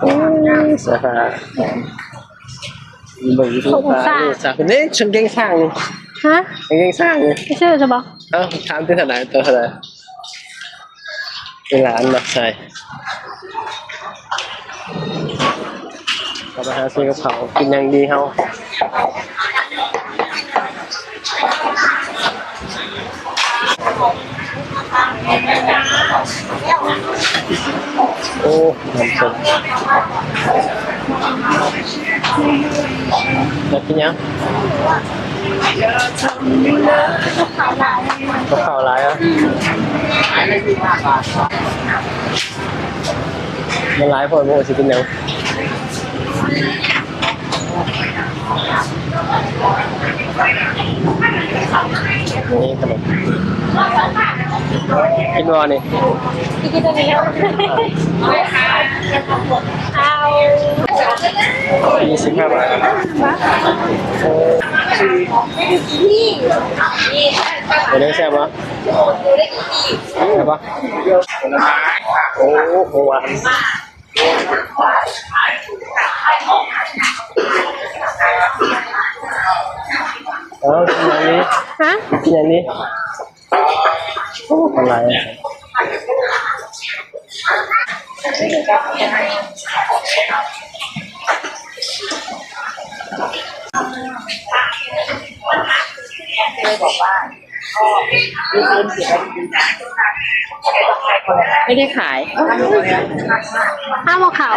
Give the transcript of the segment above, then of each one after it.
ໂອ້ຍ ສະພາບ ເບິ່ງ ຫົກອົງສາ ສາວຄົນນີ້ ກາງເກງຊ້າງນີ້ ຮະ? ກາງເກງຊ້າງນີ້ ໄປຊື້ຊະບໍ່? ເອົ້າ ຖາມຕິ ເທົ່າໃດ ໂຕເທົ່າໃດ? ເວລາອັນມັກໃສ່ ເຮົາໄປຫາຊື້ກັບເຂົ້າກິນຫຍັງດີເຮົາ? ໂອ້ ນ້ຳສົ້ມ ຢາກກິນຫຍັງ? ກັບເຂົ້າຫຼາຍ ກັບເຂົ້າຫຼາຍ ອະ ມັນຫຼາຍໂພດ ບໍ່ຮູ້ຊິກິນຫຍັງ. ນີ້ຂະໜົມ ກິນບໍ່ນີ້? ຊິກິນອັນນີ້ ເອົາ ຍີ່ສິບຫ້າບາດ ໂອ້ ເປັນໄງ ແຊບບໍ່? ແຊບບໍ່? ໂອ້ ຫວານ. ເອີ ກິນຫຍັງນີ້? ຮະ? ກິນຫຍັງນີ້? ໂອ້ ອະໄລ? ໄມ່ໄດ້ຂາຍ ເອົາບໍ່ເຂົ້າ?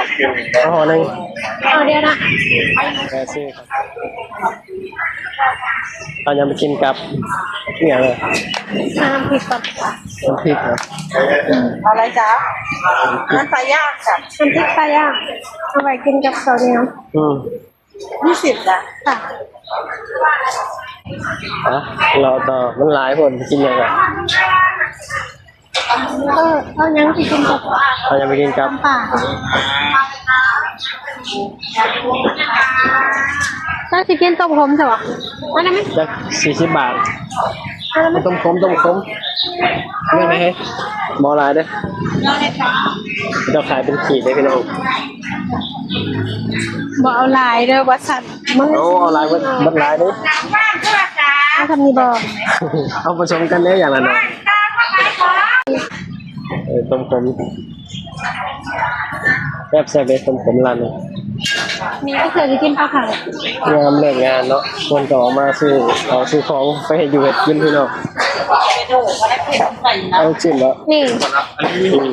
ເອົາຫໍ່ໜຶ່ງ ເອົາດຽວນະ ເອີ ຊື້ ເອົາຫຍັງໄປກິນກັບອີ່ຫຍັງເລີຍ? ນ້ຳພລິກກ່ອນ ນ້ຳພລິກເນາະ ເອົາອະໄລຈະເອົາ? ນ້ຳປາຍ່າງຈ້ະ ນ້ຳພລິກປາຍ່າງ ເອົາໄວ້ກິນກັບເຂົ້າໜຽວ ອືມ ຍີ່ສິບຈ້ະ ຄ່ະ ຮະ ລໍຕໍ່ ມັນຫຼາຍໂພດ ກິນຫຍັງອະ? ເອີ ເອົາຫຍັງຊິກິນກັບ ເອົາຫຍັງໄປກິນກັບ ຕຳປາ ເຈົ້າຊິກິນຕົ້ມຂົມຊະຫວາ? ເອົາໄດ້ໄໝ? ຈັກສີ່ສິບບາດ ເອົາໄດ້ໄໝ? ຕົ້ມຂົມ ຕົ້ມຂົມ ເລືອກໄດ້ເຮີ້ຍ ບໍ່ຫຼາຍເດີ້ ເຂົາຂາຍເປັນຂີດເດ້ພີ່ນ້ອງ. ບໍ່ເອົາຫຼາຍເດີ້ວ່າຊັ້ນ ມັນ ໂອ້ ເອົາຫຼາຍເບິດ ເບິດຫຼາຍເດ້ ເອົາສ່ຳນີ້ບໍ່? ເອົາປະສົມກັນເດ້ ຢ່າງລະໜ້ອຍ ເອີ ຕົ້ມຂົມ ແຊບໆເດ້ ຕົ້ມຂົມຮ້ານນີ້ ມີໃຜເຄີຍໄປກິນປາເຜົາ? ຍາມເລີກງານເນາະ ຄົນກໍອອກມາຊື້ເຂົ້າຊື້ຂອງໄປເຮັດຢູ່ເຮັດກິນພີ່ນ້ອງ ເອົາລູກຊິ້ນບໍ່? ນີ້ ອືມ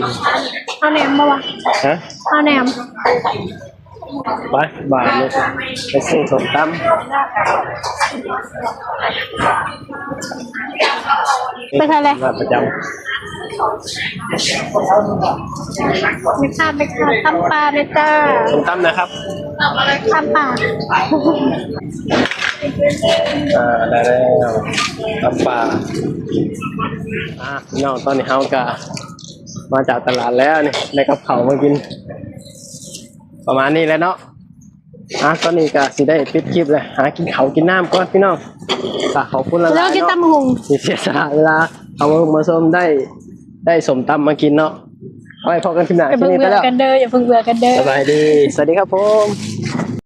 ເອົາແໜມບໍ່ວະ? ຮະ? ເອົາແໜມ ໄປ ບາດນີ້ໄປຊື້ສົ້ມຕຳ ໄປໃສແຫຼະ? ຮ້ານປະຈຳ ແມ່ຄ້າ ແມ່ຄ້າ ຕຳປາແດ່ຈ້າ ສົ້ມຕຳນະຄັບ ຕຳປາ ອ່າ ໄດ້ແລ້ວ ຕຳປາ ອ່າ ພີ່ນ້ອງ ຕອນນີ້ເຮົາກະມາຈາກຕະຫຼາດແລ້ວນີ້ ໄດ້ກັບເຂົ້າມາກິນ ປະມານນີ້ແຫຼະເນາະ. ອ່າ ຕອນນີ້ກະຊິໄດ້ປິດຄລິບແລ້ວ ຫາກິນເຂົ້າກິນນ້ຳກ່ອນພີ່ນ້ອງ. ກະຂອບຄຸນຫຼາຍໆເນາະ ທີ່ເສຍສະຫຼະເວລາເຂົ້າມາເບິ່ງມາຊົມ ໄດ້ ໄດ້ສົ້ມຕຳມາກິນເນາະ. ເອົາໄວ້ພໍ້ກັນຄລິບໜ້າ ໄປເບິ່ງເບື່ອກັນເດີ້ ຢ່າເພິ່ງເບື່ອກັນເດີ້. ສະບາຍດີ ສະຫວັດດີຄັບຜົມ.